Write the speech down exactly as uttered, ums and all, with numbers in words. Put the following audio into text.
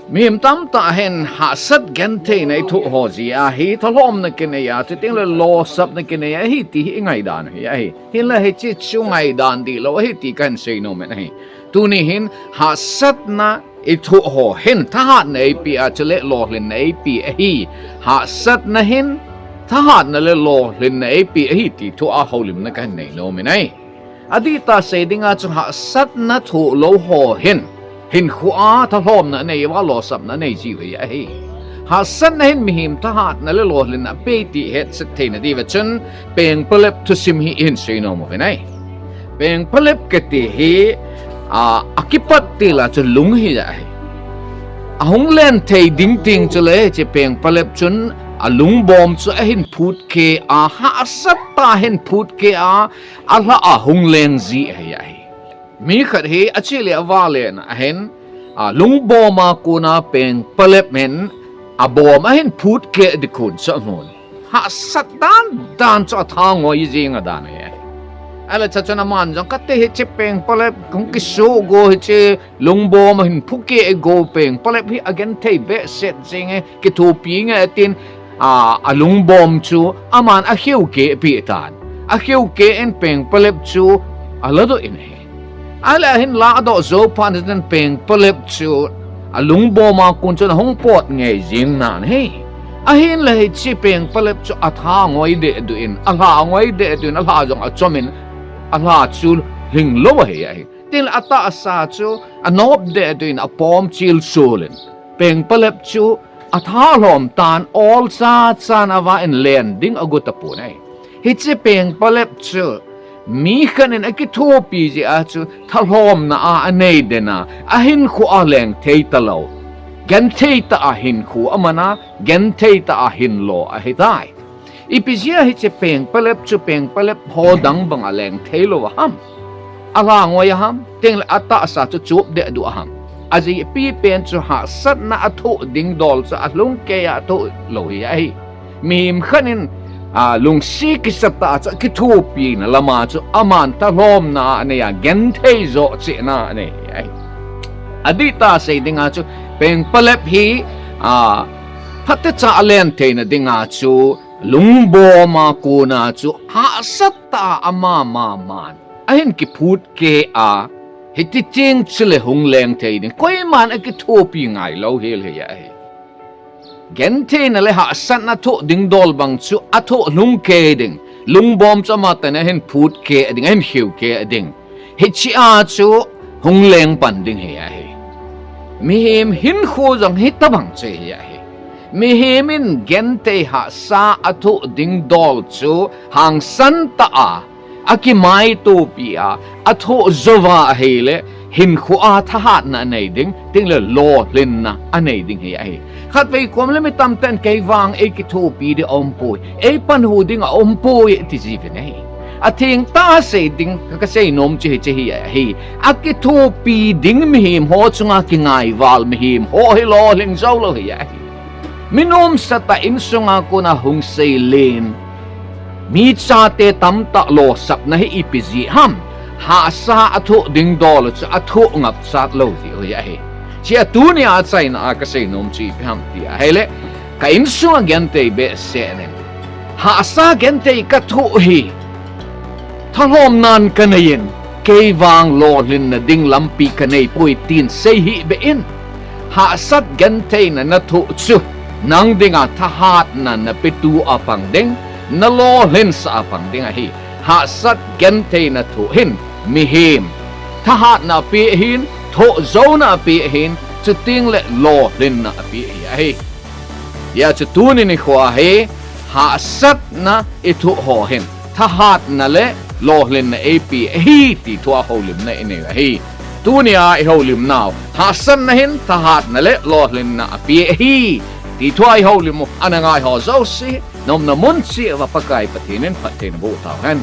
Mihem tamtah hin hahsat gentheina ithoh ho jeh a hi thalhomna kinei a, chuteng le losapna kinei a hi ti hi ingaidan hi ahi. Hinla hiche chu ngaidan dihlou ahi ti kahin seinom in ahi. Tuni hin hahsatna ithoh ho hin thahatna eipeh a, chule lolhinna eipeh ahi. Hahsatna hin thahatna le lolhinna eipeh ahi ti thu a houlimna kahin neinom in ahi. Adihtah sei dinga chu hahsatna thoh lou ho hin hinkho a thalhomna anei uva losapna anei jiu hi ahi. Hahsatna hin mihem thahatna le lolhinna apei ti hetset theina diuva chun Pengpalep thusim hi ihin seinom uvin ahi. Pengpalep kiti hi, a, akipat til a chu lung hi ahi. Ahung len thei ding teng chule hiche Pengpalep chun alungbom chu ahin phut keh a, hahsat tah a ahin phut keh a, alha a hung leng ji ahi ahi. Mi khat hi achele avale na ahin, a, lungbom a kona Pengpalep hin abom ahin phut keh ding khun chu ahmun. Hahsat dan dan chu athangoi jing adan ahi. Ahile chuchun aman jong kati hiche Pengpalep kahung kisoh go hiche lungbom ahin phut keh go Pengpalep hi agenthei behseh jing e, kithopi nge atin, a, alungbom chu aman akhiu keh peh tan. Akhiu keh in Pengpalep chu aladoh in ahi. Ahile ahin ladoh jou phat in Pengpalep chu alungbom a kon chun ahung pot ngei jing nan ahi. Ahinla hiche Pengpalep chu athangoi dehduh in, alhangoi dehduh in, alha jong achom in, alha chu lhinglou ahi ahi. Tin atahsa chu anop dehduh in apom chilsul in Pengpalep chu athalhom tan olcha chan ava in len ding agot tapon ahi. Hiche Pengpalep chu mi khat in akithopi jeh a chu thalhomna a anei den a, ahinkho a leng thei talou, genthei tah a hinkho aman a, genthei tah a hinlo ahitai. Ipi jeh a hiche Pengpalep chu Pengpalep ho dang bang a leng theilou ham? Alhangoi ham, tengle atahsa chu chup dehduh ham? Ajeh pipen chu hahsatna athoh ding dol chu alhung keh a athoh lou hi ahi. Mihem khat in, a, lungset kisa tah a chu akithopina lam a chu aman thalhomna anei a, genthei joh chehna anei ahi. Adihtah sei dinga chu Pengpalep hi, a, phatecha alen theina dinga chu lungbom a kona chu hahsat tah a ama maman ahin kiphut keh a, hiti cheng chule hung leng thei ding, koiman akithopi ngailou hel hi ahi. Gentheina le hahsatna thoh ding dol bang chu athoh lhung keh ding, lungbom chu amatah in ahin phut keh ding, ahin khiu keh ding. Hiche a chu hung leng pan ding hi ahi. Mihem hinkho jong hitobang chu hi ahi. Mihem in genthei hahsa athoh ding dol chu hangsan tah a, akimaitopi a, athoh jouva ahile hinkho a thahatna anei ding, tengle lolhinna anei ding hi ahi. Khatvei kom le mi tamtah in kei vang eikithopi ding aumpoi, eipanhu ding aumpoi ati jiuvin ahi. Athengtah a sei ding ka, kaseinom chu hiche hi ahi. Akithopi ding mihem ho chunga kingaival mihem ho hi lolhing joulou hi ahi. Mi nomsatah insunga kona hung seilen, mi chate tamtah losapna hi ipi jeh ham? Hahsa athoh ding dol chu athoh ngapchat lou jeh u hi ahi. Hichea tunia achaina a kaseinom chu ipi ham ti ahile, ka insunga genthei behseh in, hahsa genthei kathoh hi thalhomnan kanei in, kei vang lolhinna ding lampi kaneipoi tin sei hih beh in. Hahsat gentheina nathoh chu nang dinga thahatna napetu a pang ding, nalolhinsah a pang ding ahi. Hahsat gentheina thoh hin mihem thahatna ape ahin, thohjouna ape ahin, chutengle lolhinna ape ahi. Hijeh chun tuni nikho hi hahsatna ithoh ho hin thahatna le lolhinna eipe ahi ti thua houlimna inei u ahi. Tunia ihoulimnau, hahsatna hin thahatna le lolhinna ape ahi ti thua ihoulim u, ana ngai ho jouse, naumna mun cheh uva Pakai Pathen in phatthei naboh tauhen.